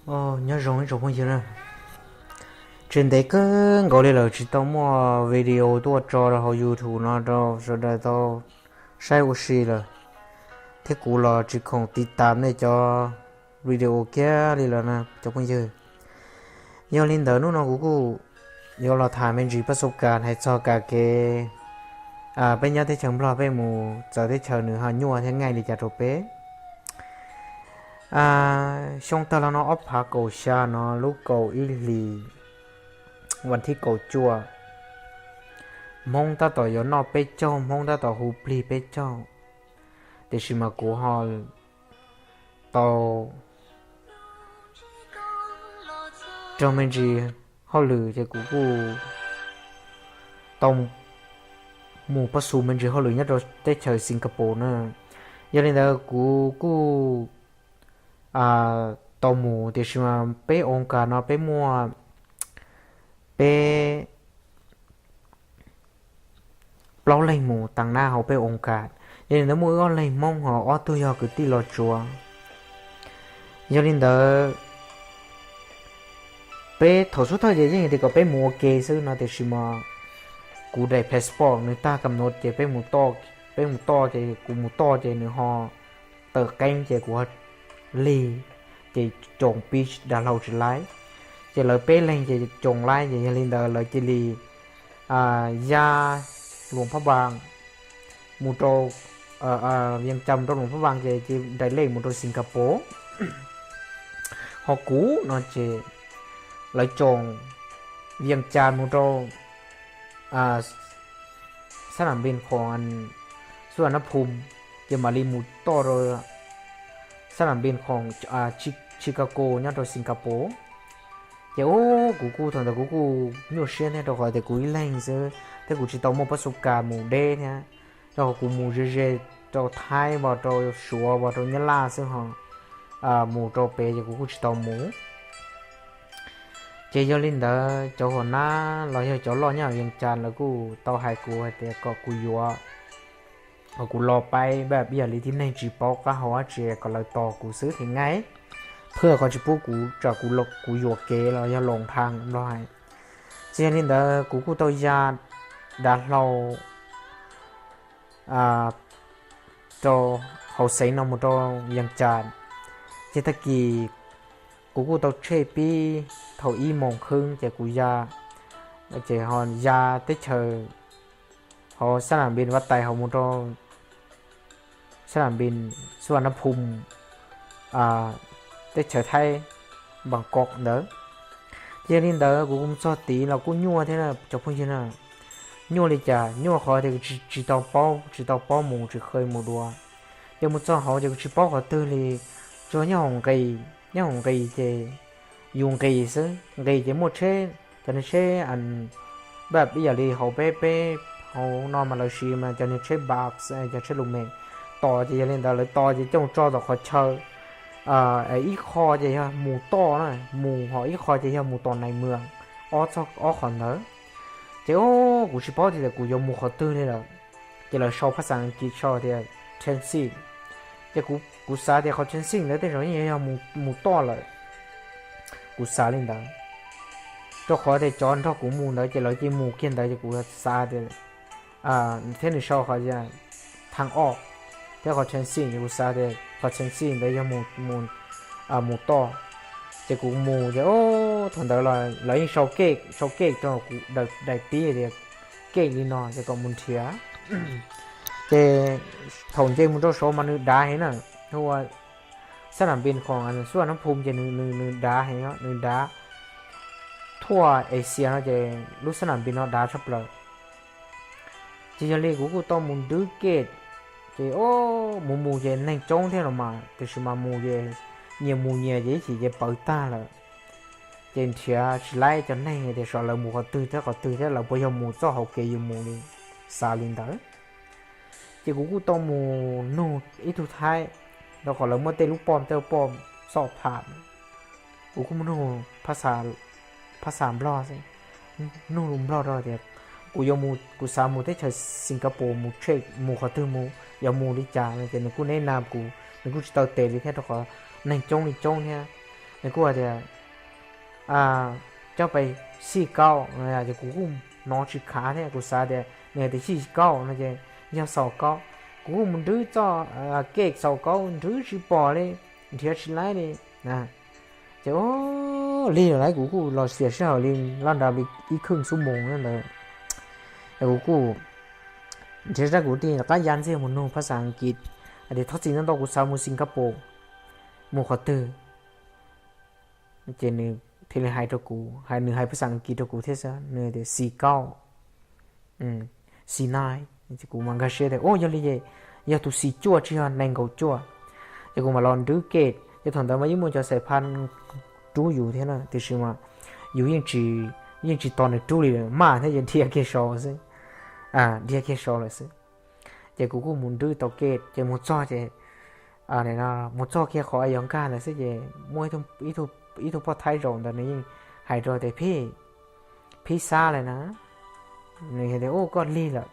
Nyob zoo ib tsoom phooj ywg na, tsis ntev kawg nkaus li lawm tsis tau muaj video tuaj tso rau hauv YouTube no rau sawv daws tau saib ua si lawm, thiab kuv los tsis khoom tiv tam nej cov video kiag li lawm na cov phooj ywg. Yog li ntawd hnub no kuv kuj yuav los tham me ntsis paj xub kas hais txog kam kev peb nyob teb chaws Nplog peb mus txawv teb chaws nws ho nyuaj thiab ngaij li cas rau peb. Xyoo tag los no ob phav kaum xya no lub kaum ib hlis, vas thib kaum cuaj, Hmoob tab tom yuav noj peb caug, Hmoob tab tom hu plig peb caug, tiam sis mas kuv ho tau raug me ntsis hauj lwm ces kuv kuj tau mus pab xu me ntsis hauj lwm nyob rau teb chaws Singapore na. Yog li ntawd kuv kuj tau mus tiam sis mas peb oo kas no peb muaj peb plaub leeg mus tas na hauv peb oo kas. Yog li ntawd muaj wb ob leeg Hmoob ho ob tug yog kwv tij Los Tsuas. Yog li ntawd peb thaum xub thawj ces yeej tias kom peb mus ua ke xwb no tiam sis mas kuv daim passport nws tag kam no ces peb mus toj, peb mus toj ces kuv mus toj ces nws ho tawm qeeb ces kuv ho lig, ces coos pib dav hlau tsis laib. Ces lawv peb leeg ces coos laib ces yog li ntawd lawv cia li ya Luas Phab Npas mus rau Vias Cas mus rau Luas Phab Npas ces cia li daim lej mus rau Singapore. Ho kuv no ces lawv coos Vias Cas mus rau xab nam npis khoom Suvarnabhumi, ces mam li mus toj rau xab nam npis khoom Chicago nyob rau Singapore. Ces kuv kuj thaum ntawd kuv kuj nyuaj siab thiab rau qhov tias kuv ib leeg xwb thiab kuv tsis tau muaj pab xub kas mus deb thiab, rau qhov kuv mus ze ze rau Thaib, rau Suav, rau Nyab Laj xwb ho mus rau pem ces kuv kuj tsis tau mus. Ces yog li ntawd cov huam nab los yog cov loj nyob Vias Cas lawv kuj tau hais kuv hais tias kom kuv yuav, kom kuv los paib, ib yam li tib neeg tsis paub qab hau dab tsi kom lawv tos kuv xwb thiaj nqaij, phwj qhov tsis pub kuv tsam kuv yuam kev los yog los dhau nplog hais. Ces yog li ntawd kuv kuj tau ya dav hlau rau hauv xeev no mus rau Vias Cas. Ces tag kis kuv kuj tau tshem pib thaum ib moos kheeb ces kuv ya, ces ho ya teb chaws hauv xab nam npis Vaj Tais hauv mus rau xab nam npis Suvarnabhumi teb chaws Thaib, Bangkok ntawd. Ces yog li ntawd kuv mus txog tid los kuj nyuaj thiab cov phooj ywg na. Nyuaj li cas? Nyuaj qhov tias tsis tau paub, tsis tau paub mus, tsis kheev mus dua. Ces mus txog hauv ces kuv tsis paub qhov twg li, tsuas nyob hauv nqis, nyob hauv nqis ces yus nqis xwb, nqis ces muaj tsheb, cov niag tsheb npaj ib yam li hauv peb, peb hauv no mas lawv siv mas cov niag tsheb bus, cov tsheb lus mes tos, ces yog li ntawd lawv tos ces coj tso tom qhov chaw. Ib qho ces yog mus toj na, mus, ho ib qho ces yog mus tom nais mws, ob txoj, ob qhov ntawd. Ces kuv tsis paub tias kuv yuav mus qhov twg li lawm. Ces lawv sau phaj xaj Askiv sau tias transit. Ces kuv xav tias qhov transit ntawd tej zaum yeej yog mus toj lawm. Kuv xav li ntawd, rau qhov tias cov nrog kuv mus ntawd ces lawv cia li mus kiag ntawd ces kuv xav tias, thiab nws sau qhov thaj ob thiab qhov transit, ces kuv xav tias qhov transit ntawd yog mus toj. Ces kuv mus ces thaum ntawd los lawv yeej sau kej, sau kej rau kuv daim pib tias kej li no ces kom mus nrhiav. Ces thaum nce mus rau saud mas nws dav heev na, hu ua xab nam npis khoom Suvarnabhumi ces nws dav heev, nws dav, thuaj Asia no ces lub xab nam npis no dav tshaj plaws. Ces yog li kuv kuj tau mus nrhiav kej, ces mus mus ces neeg coob thiab los mas, tiam sis mas mus ces nyias mus nyias ces ib chim ces pawv tag lawm. Ces nrhiav tsis laib cov neeg tias xyov lawv mus qhov twg thiab qhov twg thiab lawv puas yog mus txoj hauv kev yus mus li, xav li ntawd. Ces kuv kuj tau mus nug ib tug Thaib, rau qhov lawv muab tej lub poj, tej poj xoj tham, kuv kuj mus nug phaj xaj Nplog xwb, nug lus Nplog rau tias kuv yuav mus, kuv xav mus teb chaws Singapore mus, mus qhov twg mus, yuav mus li cas no ces nws kuj neb na kuv, nws kuj tsis taw tes li thiab rau qhov neeg coob li coob thiab. Nws kuj hais tias, coj pes xij kaub no ces kuv kuj hnov tsis khav thiab, kuv xav tias nws hais tias xij kaub no ces yog xaus kaub. Kuv kuj mus nrhiav txoj kej xaus kaub nrhiav tsis pom li, nrhiav tsis laib li. Ces ua lig lawm, kuv kuj los xiam sij hawm li laj nra li ib khwj xuab moos ntawd. Kuv kuj nrhiav zaj kuv thiaj rov qab ya ntxiag mus nug phab xas Askiv hais tias thov txim ntau ntau, kuv xav mus Singapore, mus qhov twg? Ces nws thiaj li hais rau kuv, hais nws hais phab xas Askiv rau kuv thiab xwb, nws tias xij kaub, xij nai. Kuv mas nkag siab tias ua yog li ces yog tus xij cuaj tsis yog nees nkaum cuaj. Ces kuv mam los nrhiav kej, ces thaum ntawd mas yeej muaj cov xais phaj rub yus thiab na, tiam sis mas yus yeej tsis tos nws rub li, maj thiab ces dhia kiag saud xwb, dhia kiag saud lawm xwb. Ces kuv kuj mus nrhiav tau kej ces mus txog ces mus txog kiag qhov yuav nkag ntawd xwb ces muaj ib tug poj thaib zaum ntawd nws yeej hais rau tias phib, phib xab lawm na. Nws tias ua koj lig lawm.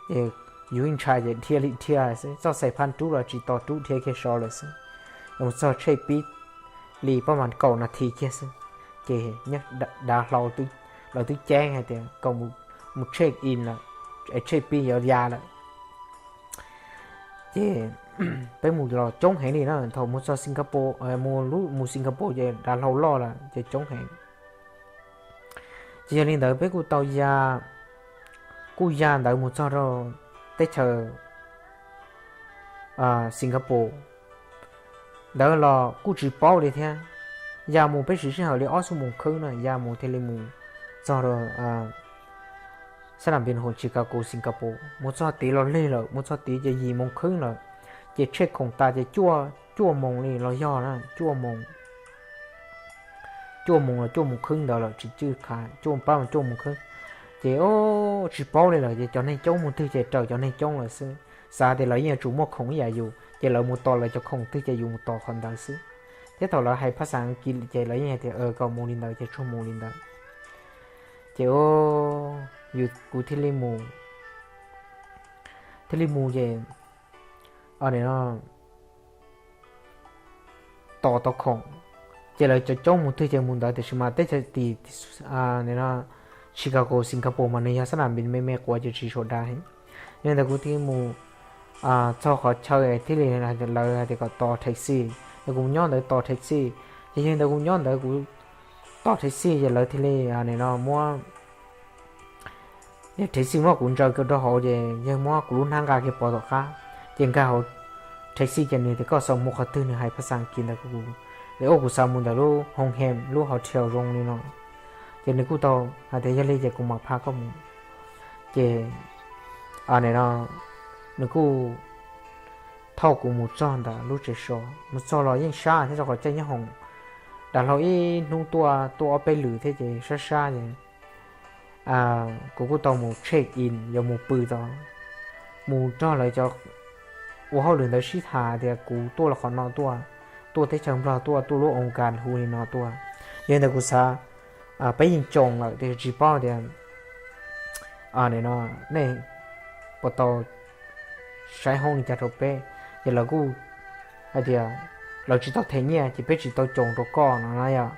Ces yus yeej ntshai ces dhia li dhia xwb, txoj xais phaj rub los tsis tos rub, dhia kiag saud lawm xwb. Mus txog tsheb pib li pab mas kaum nas this kiag xwb, ces nyob dav hlau, lawv twb ceeb hais tias kom mus check in lawm, es tsheb pib yuav ya lawm. Ces peb mus los coob heev li na, thaum mus txog Singapore, mus Singapore ces dav hlau loj lawm ces coob heev. Ces yog li ntawd peb kuj tau ya, kuj ya ntawd mus txog rau teb chaws Singapore ntawd los kuj tsis paub li thiab. Ya mus peb siv sij hawm li ob xuab moos khwb na, ya mus thiaj li mus txog rau sab nam npis hoos Chicago Singapore. Mus txog tid los lig lawm, mus txog tid ces yim moos khwb lawm, ces check khoom tas ces cuaj moos li los yog na, cuaj moos, cuaj moos los cuaj moos khwb ntawd lawm, tsis tswj khav, cuaj pab mus cuaj moos khwb. Ces tsis paub li lawm ces cov neeg coob mus twg ces raws cov neeg coob lawm xwb, xav tias lawv yeej yuav tsum muaj khoom ib yam yus ces lawv mus tos lawv cov khoom twg ces yus mus tos qhov ntawd xwb. Thiab thaum lawv hais phab xas Askiv ces lawv yeej hais tias kom mus li ntawd ces tsuas mus li ntawd. Ces yus, kuv thiaj li mus, thiaj li mus ces tos tau khoom, ces lawv cov coob mus twg ces mus ntawd, tiam sis mas teb chaws tim Chicago Singapore mas nws yog sab nam npis me me quav ces tsis sawv daws heev. Yog li ntawd kuv thiaj mus txog qhov chaw thiaj li lawv hais tias kom tos taxi, es kuv nyob ntawd tos taxi. Ces yog li ntawd kuv nyob ntawd kuv tos taxi ces lawv thiaj li no muab taxi muab kuv ntsaws kiag rau hauv ces yawg muab kuv lub hnab nqa kiag pov tom qab, ces nkag hauv taxi ces nws tias koj xav mus qhov twg, nws hais phab xas Askiv ntawd, es ua kuv xav mus ntawm lub hoo hem lub hotel zoo li no. Ces nws kuj tau hais tias yog li ces kuv mam phaj koj mus. Ces no nws kuj thauj kuv mus txog ntawm lub tsev so, mus txog los yeej sab thiab, rau qhov caij nyob hoom dav hlau ib hnub tuaj tuaj ob peb lwm thiab ces sab sab ces kuv kuj tau mus check in yuav mus pw tod, mus nrog lawv cov ua hauj lwm ntawd sib tham tias kuv tuaj los qhov no tuaj, tuaj teb chaws Nplog tuaj, tuaj lub oo kas hu li no tuaj. Yog li ntawd kuv xav, peb yeej tsoo lawm tiam sis tsis paub tias nej puas tau saib hoob li cas rau peb. Ces lawv kuj hais tias lawv tsis tau them nyiaj ces peb tsis tau tsoo rau koj no na yom.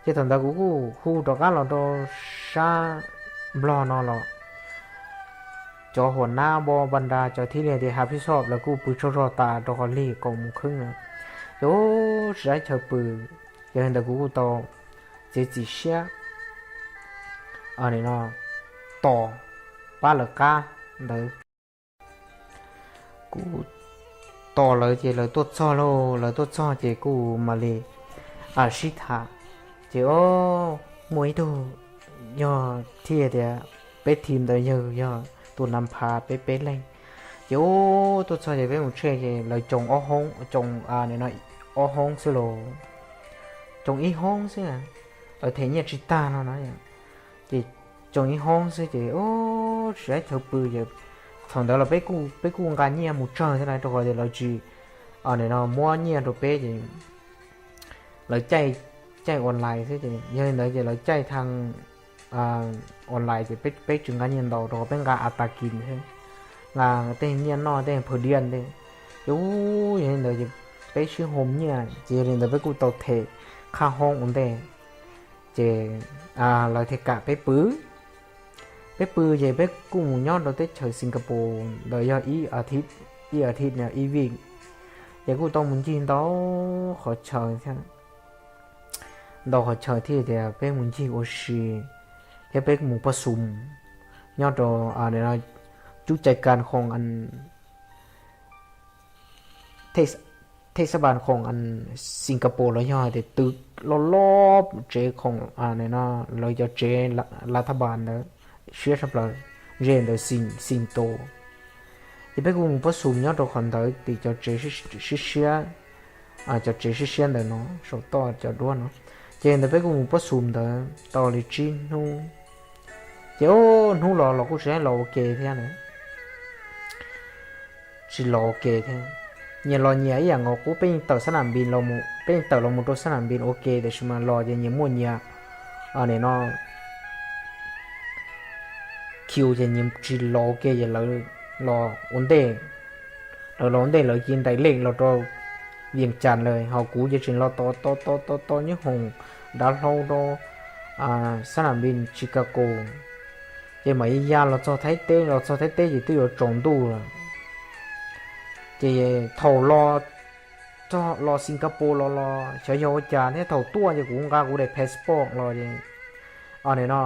Ces thaum ntawd kuv kuj hu rov qab los rau sab Nplog no los cov huam nab npo npa nra cov thiaj li tias hav phij xoj lawv kuj pw tsaug zog tas rau qhov lig kaum moos khwb na. Ces tsis saib chaw pw, yog li ntawd kuv kuj tau txiav txim siab tos pab lawv qab ntawd. Kuv tos lawv ces lawv tuaj txog lauj, lawv tuaj txog ces kuj mam li sib tham. Ces o, muaj ib tug yog thiaj tias peb team ntawd yawg yog tus nav phav peb peb leeg. Ces o, tuaj txog ces peb mus check ces lawv tsoo ob hoob, tsoo ob hoob xwb los, tsoo ib hoob xwb, lawv them nyiaj tsis tag no na. Ces tsoo ib hoob xwb ces tsis saib chaw pw ces thaum ntawd los peb kuj nqa nyiaj mus tsawg thiab na, rau qhov tias lawv tsis no muab nyiaj rau peb ces lawv caij online xwb ces yog li ntawd ces lawv caij tha online ces peb tsis nqa nyiaj ntau rau qhov peb nqa a ta kis xwb, nqa tej nyiaj noj tej per diem tej. Ces yog li ntawd ces peb sib hoo nyiaj ces yog li ntawd peb kuj tau them qhab hoob ua ntej. Ces lawv thiaj kam peb pw. Peb pw ces peb kuj mus nyob rau teb chaws Singapore ntawd yog ib a thiv, ib a thiv ib vij, ces kuj tau mus ncig ntau qhov chaw thiab, ntau qhov chaw thiab tias peb mus ncig ua si, thiab peb mus pab xum nyob rau cub cai kas khoom, thej xab pas khoom Singapore los yog tias twg loj loj tsev khoom, lawv cov tsev lav thab pas ntawd siab tshaj plaws, ze ntawd xi nto. Ces peb kuj mus pab xum nyob rau qhov ntawd tim cov tsev siab siab, cov tsev siab siab ntawd no, saum toj cov duab no. Ces ntawd peb kuj mus pab xum ntawd tau li tsib hnub. Ces hnub los los kuj tsis los ua ke thiab na, tsis los ua ke thiab. Nyias los nyias ib yam nkaus, qub peb yeej tawm xab nam npis, peb yeej tawm los mus rau xab nam npis ua ke, tiam sis mas los ces nyias muaj nyias, nim no khiu ces nyias tsis los ua ke, ces lawv los ua ntej, lawv los ua ntej, lawv cia li ntais lej los rau Vias Cas lawm, ho kuv ces tseem los tos tos tos tos nyob hoom dav hlau rau xab nam npis Chicago. Ces mam li ya los txog Thaib teb, los txog Thaib teb ces twb yuav tsaus ntuj lawm. Ces thaum los, los Singapore los los xyov yog ua cas thiab, thaum tuaj ces kuv nqa kuv daim passport los ces, nim no,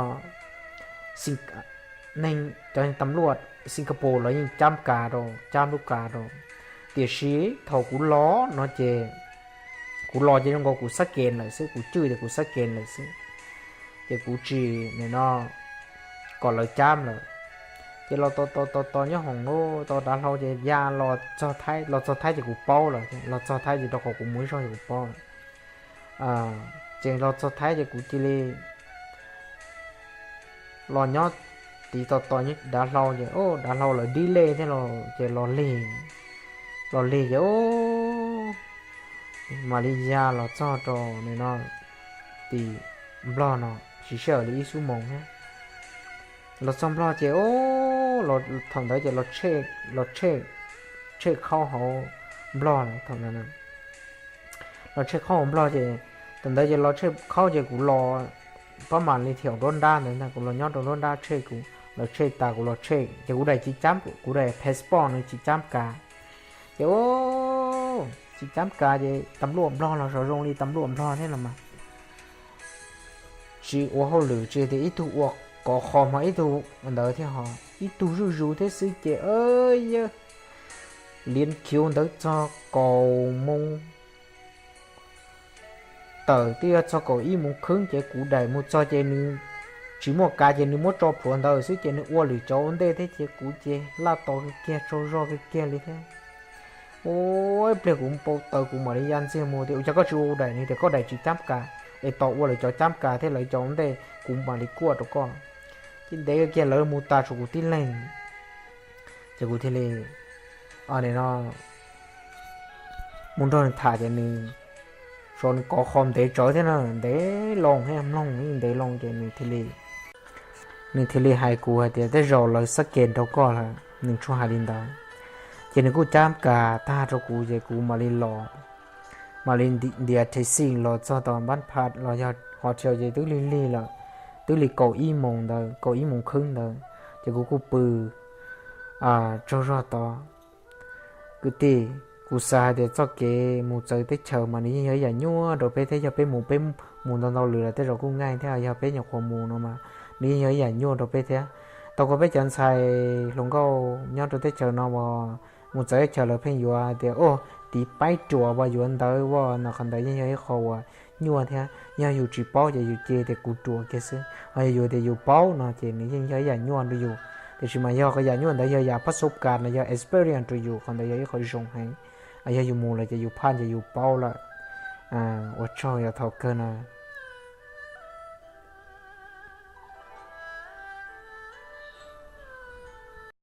neeg, cov tam luaj Singapore los yeej cab kas rau, cab lub kas rau. Tiam sis thaum kuv los no ces, kuv los ces zoo nkaus kuv xab kes lawm xwb, kuv cwj tias kuv xab kes lawm xwb, ces kuv tsis, nim no, kom lawv cab lawm. Ces los tos tos tos nyob hoom lub, tos dav hlau ces ya los txog Thaib, los txog Thaib ces kuv paub lawm, los txog Thaib ces rau qhov kuv mus ib zaug ces kuv paub lawm. Ces los txog Thaib ces kuv cia li los nyob tiv tos tos nyob dav hlau ces, o, dav hlau lawv dib lej thiab los ces los lig, los lig ces, o, mam li ya los txog rau nim no tim Nplog no, tsis sij hawm li ib xuab moos thiab. Los txog Nplog ces, o, thaum ntawd ces los, los tshej qhaub hauv Nplog lawm thaum ntawd. Los tshej qhaub hauv Nplog ces, thaum ntawd ces los tshej qhaub ces kuv los pab mam li thiaum nruab nrab ntawd ntag, kuv los nyob rau nruab nrab tshej kuv, lawv tshej tas kuv los tshej ces kuv daim tsis cab, kuv daim passport nws tsis cab kas. Ces, o, tsis cab kas ces tam luaj Nplog los xyov zoo li tam luaj Nplog thiab los mas tsis ua hauj lwm tsis tias ib tug ua kov qhov hmo ib tug ntawd thiab ho ib tug zuj zus thiab xwb ces, yawg, liav khiv ntawd txog kaum moos tawm twb yuav txog kaum ib moos khwb ces kuv daim mus txog ces nws tsis muaj kas ces nws muab tso plhuav ntawd xwb ces nws ua lwm cov ua ntej thiab ces kuv ces laj tos kiag tsaug zog kiag kiag li thiab. Ua ib pliag kuv npau taws kuv mam li ya ntxiag mus tias, ua cas koj tsis ua daim? Nws tias koj daim tsis cab kas es tos ua lawv cov cab kas thiab lawv cov ua ntej kuv mam li kuaj rau koj. Ces ntev kiag lawv mus tas tshuav kuv tib leeg ces kuv thiaj li, nim no, mus nrog nws tham ces nws, nws kov qhov ntev tsawv thiab na, ntev loo thiab mloog ntev loo ces nws thiaj li, nws thiaj li hais kuv hais tias tej zaum lawv xab kes rau koj lawm, nws tsuas hais li ntawd. Ces nws kuj cab kas tag rau kuv ces kuv mam li los, mam li ntiav taxi los txog tom npab pha los yog hotel ces twb lig lig lawm, twb li kaum ib moos ntawd, kaum ib moos khwb ntawd ces kuv kuj pw tsaug zog tod. Kwv tij, kuv xav hais tias txoj kev mus txawv teb chaws mas nws yeej yog ib yam nyuaj rau peb thiab, yog peb mus, peb mus ntau ntau lwm los tej zaum kuj nqaij thiab, yog peb nyuam qhuav mus no mas nws yeej yog ib yam nyuaj rau peb thiab. Tau koj peb cov ntxhais hluas nkauj nyob rau teb chaws no uas mus txawv teb chaws lawv pheej yuav hais tias, o, tiv paib ruam uas yuav ntawv uas no, qhov ntawd yeej yog ib qho uas nyuaj thiab. Yog yus tsis paub ces yus cia tias kuv ruam kiag xwb, ho yog yus tias yus paub no ces nws yeej yog ib yam nyuaj rau yus. Tiam sis mas yog qhov yam nyuaj ntawd yog yam pab xub kas los yog experience rau yus, qhov ntawd yog ib qho zoo heev. Yog yus mus lawm ces yus phaj ces yus paub lawm. Ua tsaug, yog thaum kawg no